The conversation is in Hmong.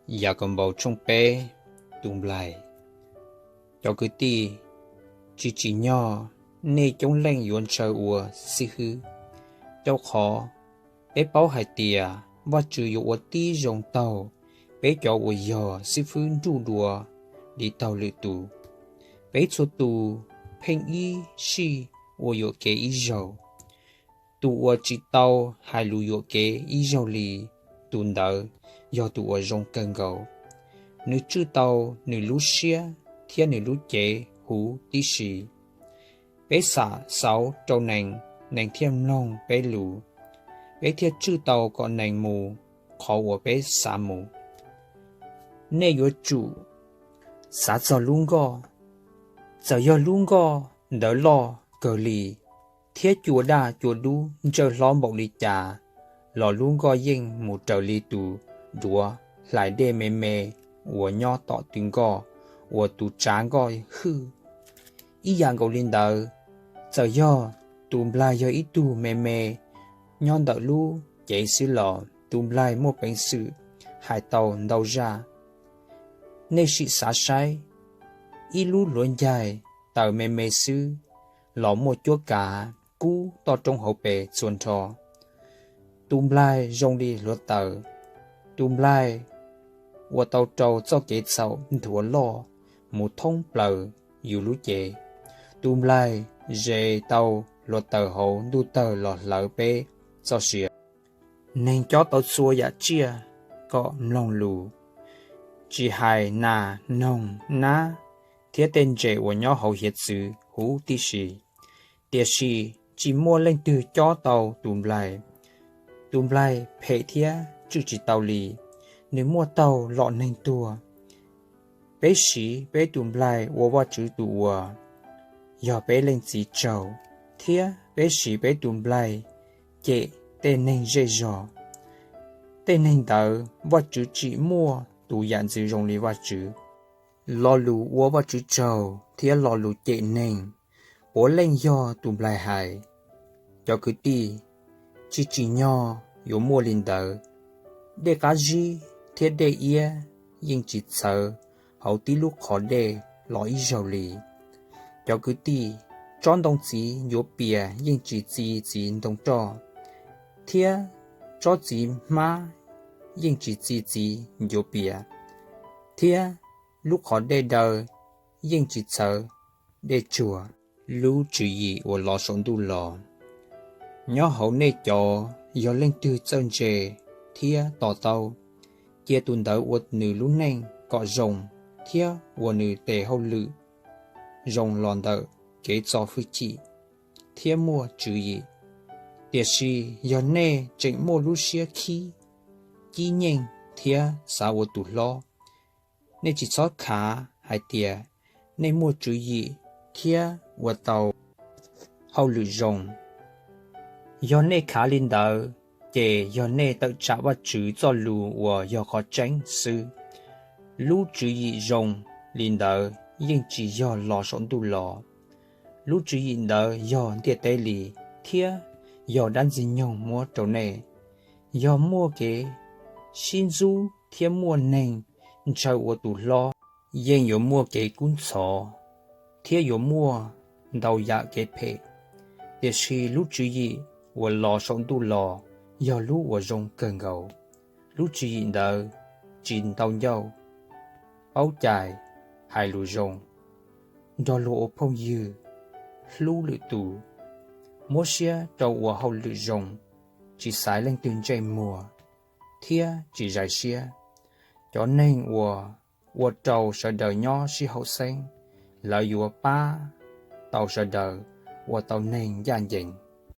Yakaunpaus tshooj peb. Tus nplaig. Cov kwv tij, tsis tsim nyog nej coob leej yuav ntshaw ua xib hwb. Rau qhov peb paub hais tias Vajtswv yuav ua tib zoo taug peb cov uas yog xib fwb nruj dua li taug lwm tus. Peb txhua tus pheej ib sij ua yuam kev ib zaug. Tus uas tsis tau hais lus yuam kev ib zaug li, tus ntawd yog tus uas zoo kawg nkaus, nws tswj tau nws lub siab thiab nws lub cev huv tib si. Peb xam xauv rau nees, nees thiaj mloog peb lus, peb thiaj tswj tau kom nees mus qhov uas peb xav mus. Nej yuav tsum xav txog lub nkoj, txawm yog lub nkoj ntawd loj kawg li thiab cua daj cua dub ntsawj hlob npaum li cas los lub nkoj yeej mus raws li tus duav hlais dej me me uas nyob tom tw nkoj uas tus tsav nkoj hwj. Ib yam nkaus li ntawd, txawm yog tus nplaig yog ib tug me me nyob ntawm lub cev xwb los tus nplaig muaj peev xwm hais tau ntau zaj. Nej sim xav saib, ib lub hluav ncaig taws me me xwb los muaj cuab kav kub toj roob hauv pes txhua nrho. Tus nplaig zoo li hluav taws. Tus nplaig ua tau rau txoj kev txhaum nthuav loj mus thoob plaws yus lub cev. Tus nplaig zes tau hluav taws hauv ntuj tawg los hlawv peb txoj sia. Neeg cob tau txhua yam tsiaj kom mloog lus, tsis hais nas, noog, nab thiab tej ntses uas nyob hauv hiav txwv huv tib si. Tiam sis tsis muaj leej twg cob tau tus nplaig. Tus nplaig phem thiab tswj tsis tau li, nws muaj taug lom neeg tuag. Peb siv peb tus nplaig ua Vajtswv tus uas yog peb Leej Txiv tsaug, thiab peb siv peb tus nplaig cem tej neeg zej zog. Tej neeg ntawd Vajtswv tsim muaj tus yam ntxwv zoo li Vajtswv. Lo lus ua Vajtswv tsaug thiab lo lus cem neeg puav leej yog tus nplaig hais. Cov kwv tij, tsis tsim nyog yuav muaj li ntawd. Dej qab zib thiab dej iab yeej tsis txhawv hauv tib lub qhov dej los ib zaug li. Cov kwv tij, tsob ntoo txiv ncuav pias yeej tsis txi txiv ntoo roj, thiab tsob txiv hmab yeej tsis txi txiv ncuav pias, thiab lub qhov dej daw yeej tsis txhawv dej tsuag. Lub tswv yim uas los saum ntuj los. Nyob hauv nej cov yog leej twg txawj ntse thiab to taub, cia tus ntawd ua nws lub neej kom zoo thiab ua nws tes hauj lwm zoo los ntawm kev txo hwj chim thiab muaj tswv yim. Tiam sis yog nej tseem muaj lub siab khib, cib nyeej thiab xav ua tus hlob, nej tsis txhob khav hais tias nej muaj tswv yim thiab ua tau hauj lwm zoo. Yog nej khav li ntawd, ces yog nej tawm tsam Vajtswv txoj lus uas yog qhov tseeb xwb. Lub tswv yim zoo li ntawd yeej tsis yog los saum ntuj los. Lub tswv yim ntawd yog ntiaj teb li, thiab yog dab Ntxwg nyoog muab rau nej. Yog muaj kev sib ntxub thiab muaj neeg ntshaw ua tus hlob, yeej yuav muaj kev kub ntxhov thiab yuav muaj ntau yam kev phem. Tiam sis lub tswv yim uas los saum ntuj los yog lub uas zoo kawg nkaus. Lub tswv yim ntawd tsis ntau ncauj, paub cai, hais lus zoo, nrog luag ua phooj ywg, hlub lwm tus, muab siab rau ua hauj lwm zoo, tsis xaiv leej twg ntsej muag, thiab tsis zais siab. Cov neeg uas ua rau sawv daws nyob sib haum xeeb, lawv yuav pab tau sawv daws ua tau neeg ncaj ncees.